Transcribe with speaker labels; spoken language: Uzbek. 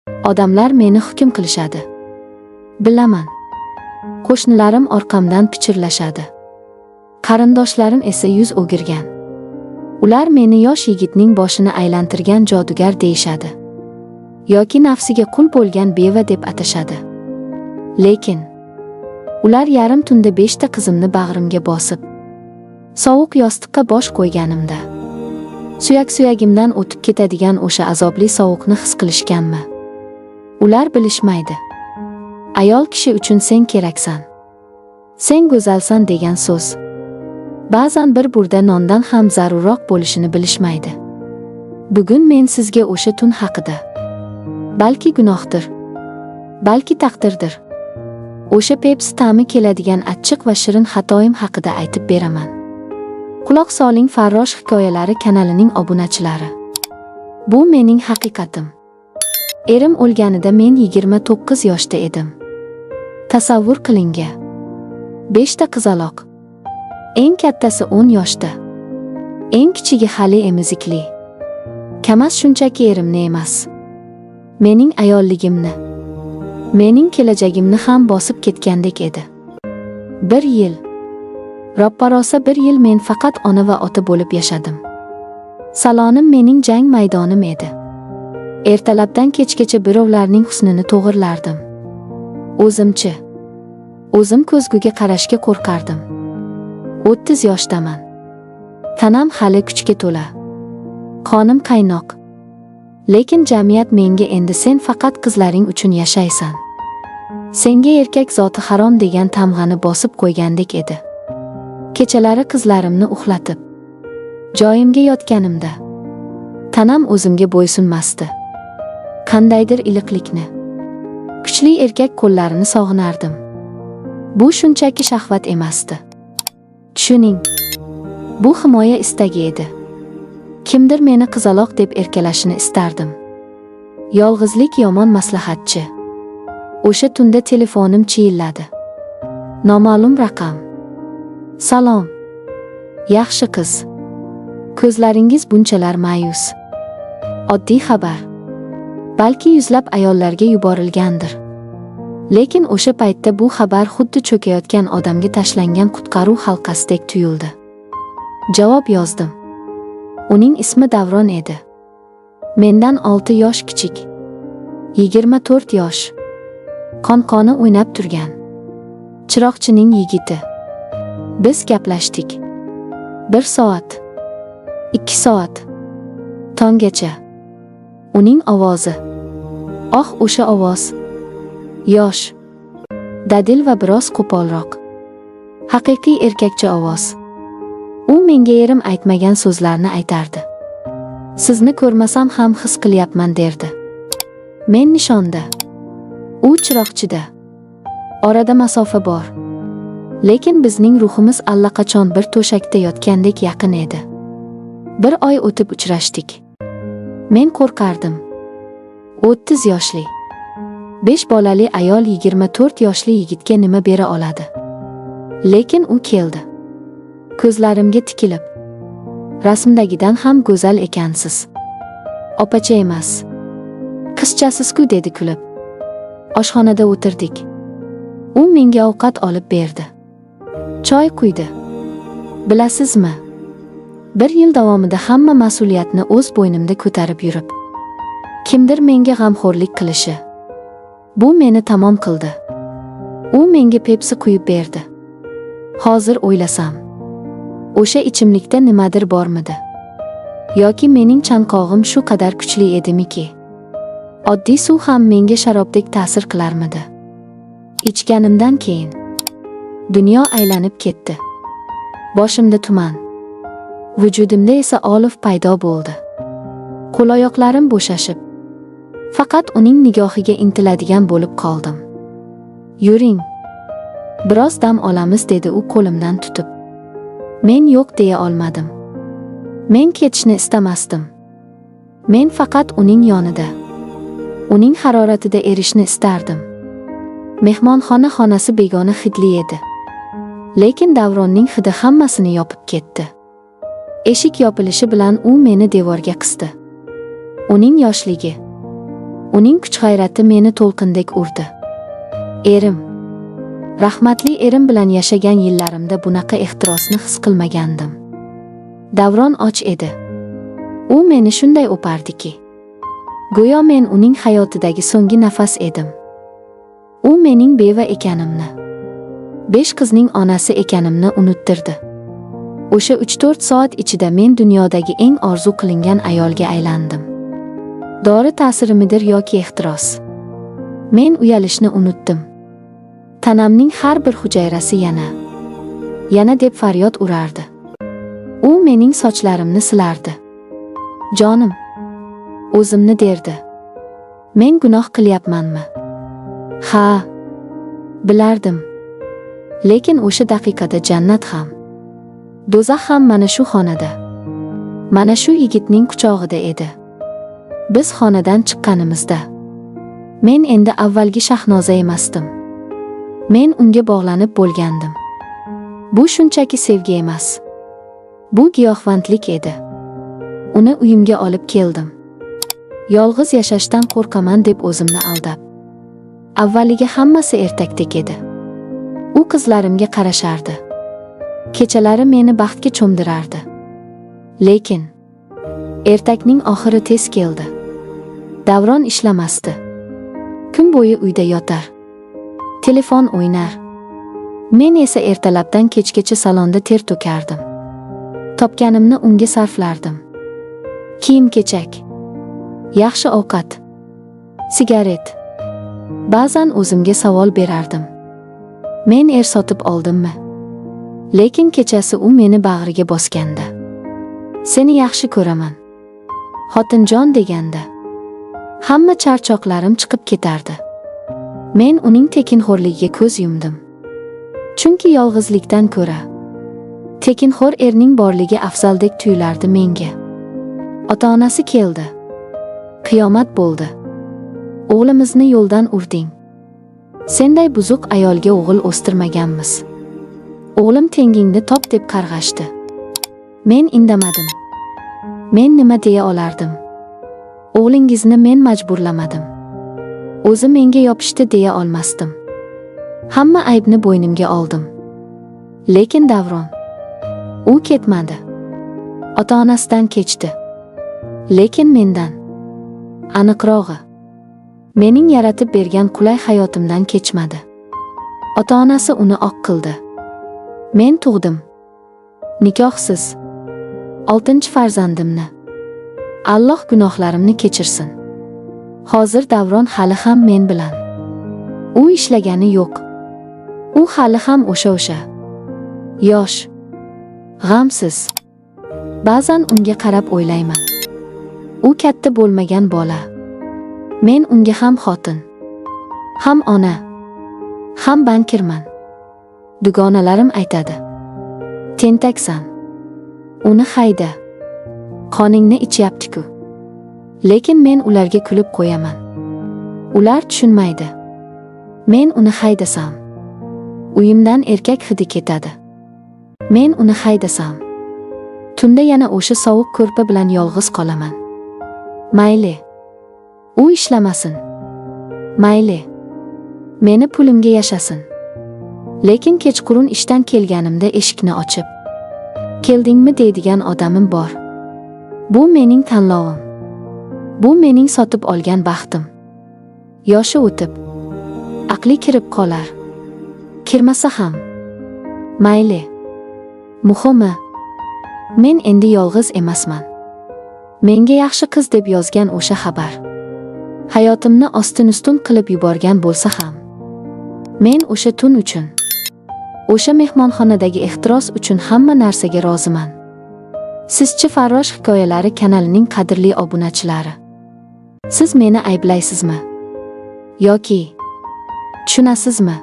Speaker 1: Odamlar meni hukm qilishadi. Bilaman. Qo'shnilarim orqamdan pichirlashadi. Qarindoshlarim esa yuz o'girgan. Ular meni yosh yigitning boshini aylantirgan jodugar deyishadi. Yoki nafsiga qul bo'lgan beva deb atashadi. Lekin ular yarim tunda 5 ta qizimni bag'rimga bosib, sovuq yostiqqa bosh qo'yganimda, suyak-suyagimdan o'tib ketadigan o'sha azobli sovuqni his qilishganmi? Ular bilishmaydi. Ayol kishi uchun sen keraksan. Sen go'zalsan degan so'z ba'zan bir burda nondan ham zarurroq bo'lishini bilishmaydi. Bugun men sizga o'sha tun haqida, balki gunohdir, balki taqdirdir, o'sha Pepsi ta'mi keladigan achchiq va shirin xatoyim haqida aytib beraman. Quloq soling, Farrosh hikoyalari kanalining obunachilari. Bu mening haqiqatim. Erim o'lganida men 29 yoshda edim. Tasavvur qiling-a. 5 ta qizaloq. Eng kattasi 10 yoshda. Eng kichigi hali emizikli. Kamaz shunchaki erimni emas, mening ayolligimni, mening kelajagimni ham bosib ketgandek edi. Bir yil. Roppa-rosa bir yil men faqat ona va ota bo'lib yashadim. Salonim mening jang maydonim edi. Ertalabdan kechgacha birovlarning husnini to'g'irlardim. O'zimchi, o'zim ko'zguga qarashga qo'rqardim. 30 yoshdaman. Tanam hali kuchga to'la. Qonim qaynoq. Lekin jamiyat menga endi sen faqat qizlaring uchun yashaysan, senga erkak zoti harom degan tamg'ani bosib qo'ygandek edi. Kechalari qizlarimni uxlatib, joyimga yotganimda tanam o'zimga bo'ysunmasdi. Qandaydir iliqlikni, kuchli erkak qo'llarini sog'inardim. Bu shunchaki shahvat emasdi. Tushuning. Bu himoya istagi edi. Kimdir meni qizaloq deb erkalashini istardim. Yolg'izlik yomon maslahatchi. O'sha tunda telefonim chiyilladi. Noma'lum raqam. "Salom. Yaxshi qiz. Ko'zlaringiz bunchalar ma'yus." Oddiy xabar. Balki yuzlab ayollarga yuborilgandir. Lekin o'sha paytda bu xabar xuddi cho'kayotgan odamga tashlangan qutqaruv halqasidek tuyuldi. Javob yozdim. Uning ismi Davron edi. Mendan 6 yosh kichik. 24 yosh. Qon-qoni o'ynab turgan. Chiroqchining yigiti. Biz gaplashdik. Bir soat. 2 soat. Tonggacha. Uning ovozi. Oh, o'sha ovoz. Yosh, dadil va biroz qo'polroq. Haqiqiy erkakcha ovoz. U menga erim aytmagan so'zlarni aytardi. "Sizni ko'rmasam ham his qilyapman", derdi. Men nishonda. U Chiroqchida. Orada masofa bor. Lekin bizning ruhimiz allaqachon bir to'shakda yotgandek yaqin edi. Bir oy o'tib uchrashdik. Men qo'rqardim. 30 yoshli, 5 bolali ayol 24 yoshli yigitga nima bera oladi? Lekin u keldi. Ko'zlarimga tikilib, "Rasmdagidan ham go'zal ekansiz. Opacha emas, qizchasiz-ku", dedi kulib. Oshxonada o'tirdik. U menga ovqat olib berdi. Choy quydi. Bilasizmi? Bir yil davomida hamma mas'uliyatni o'z bo'ynimda ko'tarib yurib, kimdir menga g'amxo'rlik qilishi. Bu meni tamom qildi. U menga Pepsi quyib berdi. Hozir o'ylasam, o'sha ichimlikda nimadir bormidi? Yoki mening chanqog'im shu qadar kuchli edimiki, oddiy suv ham menga sharobdek ta'sir qilarmidi? Ichganimdan keyin dunyo aylanib ketdi. Boshimda tuman. Vujudimda esa olov paydo bo'ldi. Qo'l-oyoqlarim bo'shashib, faqat uning nigohiga intiladigan bo'lib qoldim. "Yuring. Biroz dam olamiz", dedi u qo'limdan tutib. Men yo'q deya olmadim. Men ketishni istamasdim. Men faqat uning yonida, uning haroratida erishni istardim. Mehmonxona xonasi begona hidli edi. Lekin Davronning hidi hammasini yopib ketdi. Eshik yopilishi bilan u meni devorga qisdi. Uning yoshligi, Uning kuch-g'ayrati meni to'lqindek urdi. Erim. Rahmatli erim bilan yashagan yillarimda bunaqa ehtirosni his qilmagandim. Davron och edi. U meni shunday o'pardiki, go'yo men uning hayotidagi so'nggi nafas edim. U mening beva ekanimni, 5 qizning onasi ekanimni unuttirdi. O'sha 3-4 soat ichida men dunyodagi eng orzu qilingan ayolga aylandim. Dori ta'sirimidir yoki ehtiros. Men uyalishni unutdim. Tanamning har bir hujayrasi yana, yana deb faryod urardi. U mening sochlarimni silardi. Jonim, o'zimni derdi. Men gunoh qilyapmanmi? Ha, bilardim. Lekin o'sha daqiqada jannat ham, do'zax ham mana shu xonada, mana shu yigitning quchog'ida edi. Biz xonadan chiqqanimizda men endi avvalgi Shahnoza emasdim. Men unga bog'lanib bo'lgandim. Bu shunchaki sevgi emas. Bu giyohvandlik edi. Uni uyimga olib keldim. Yolg'iz yashashdan qo'rqaman deb o'zimni aldab. Avvaliga hammasi ertakdek edi. U qizlarimga qarashardi. Kechalari meni baxtga cho'mdirardi. Lekin ertakning oxiri tez keldi. Davron ishlamasdi. Kun bo'yi uyda yotar. Telefon o'ynar. Men esa ertalabdan kechgacha salonda ter to'kardim. Topganimni unga sarflardim. Kiyim-kechak, yaxshi ovqat, sigaret. Ba'zan o'zimga savol berardim. Men er sotib oldimmi? Lekin kechasi u meni bag'riga bosganda, seni yaxshi ko'raman, xotinjon deganda, hamma charchoqlarim chiqib ketardi. Men uning tekinxo'rligiga ko'z yumdim. Chunki yolg'izlikdan ko'ra tekinxo'r erning borligi afzaldek tuyulardi menga. Ota-onasi keldi. Qiyomat bo'ldi. O'g'limizni yo'ldan urding. Senday buzuq ayolga o'g'il o'stirmaganmiz. O'g'lim tengingni top deb qarg'ashdi. Men indamadim. Men nima deya olardim? O'g'lingizni men majburlamadim. O'zi menga yopishdi deya olmasdim. Hamma aybni bo'ynimga oldim. Lekin Davron, u ketmadi. Ota-onasidan kechdi. Lekin mendan, aniqrog'i, mening yaratib bergan qulay hayotimdan kechmadi. Ota-onasi uni oq qildi. Men tug'dim. Nikohsiz. 6-farzandimni. Alloh gunohlarimni kechirsin. Hozir Davron hali ham men bilan. U ishlagani yo'q. U hali ham o'sha. Yosh. G'amsiz. Ba'zan unga qarab o'ylayman. U katta bo'lmagan bola. Men unga ham xotin, ham ona, ham bankirman. Dugonalarim aytadi. Tentaksan. Uni hayda. Qoningni ichyapti-ku. Lekin men ularga kulib qo'yaman. Ular tushunmaydi. Men uni haydasam, uyimdan erkak hidi ketadi. Men uni haydasam, tunda yana o'sha sovuq ko'rpa bilan yolg'iz qolaman. Mayli. U ishlamasin. Mayli. Meni pulimga yashasin. Lekin kechqurun ishdan kelganimda eshikni ochib, keldingmi deydigan odamim bor. Bu mening tanlovim. Bu mening sotib olgan baxtim. Yoshi o'tib, aqli kirib qolar. Kirmasa ham mayli. Muhimi, men endi yolg'iz emasman. Menga yaxshi qiz deb yozgan o'sha xabar hayotimni ostin-ustun qilib yuborgan bo'lsa ham, men o'sha tun uchun, o'sha mehmonxonadagi ehtiros uchun hamma narsaga roziman. Sizchi, Farrosh hikoyalari kanalining qadrli obunachilari, siz meni ayblaysizmi? Yoki tushunasizmi?